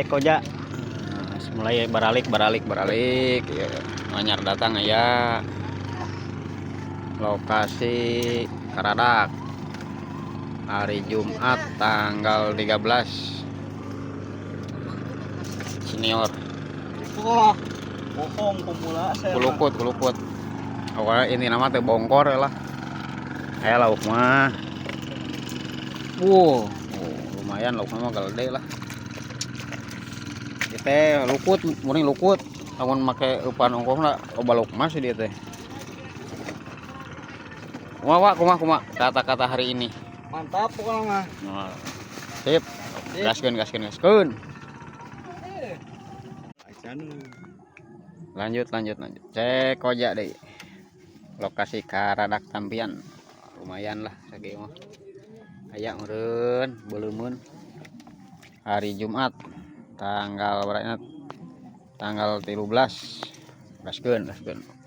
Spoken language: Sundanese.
Cek Koja. Nah, mulai baralik baralik baralik ya. Anyar datang ya, lokasi Karadak, hari Jumat tanggal 13, senior. Wah, bohong pemula saya mah. Kulukut kulukut, pokoknya ini nama teh bongkor ya lah. Aya lauk mah, wow, oh, lumayan lauk mah gede lah. Kita lukut murni lukut, lamun make eupan ongkoh lah, loba lauk mah sih dia teh. Kumaha, Wak? Kumaha kumaha kata-kata hari ini? Mantap pokoknya mah. Nah, sip. Gaskeun gaskeun gaskeun. Acan. Lanjut lanjut lanjut, cek Koja deh, lokasi Karadak Tampian. Lumayan lah sakieu mah, aya meureun beuleumeun. Hari Jumat tanggal berapa? Tanggal 13. Gaskeun gaskeun.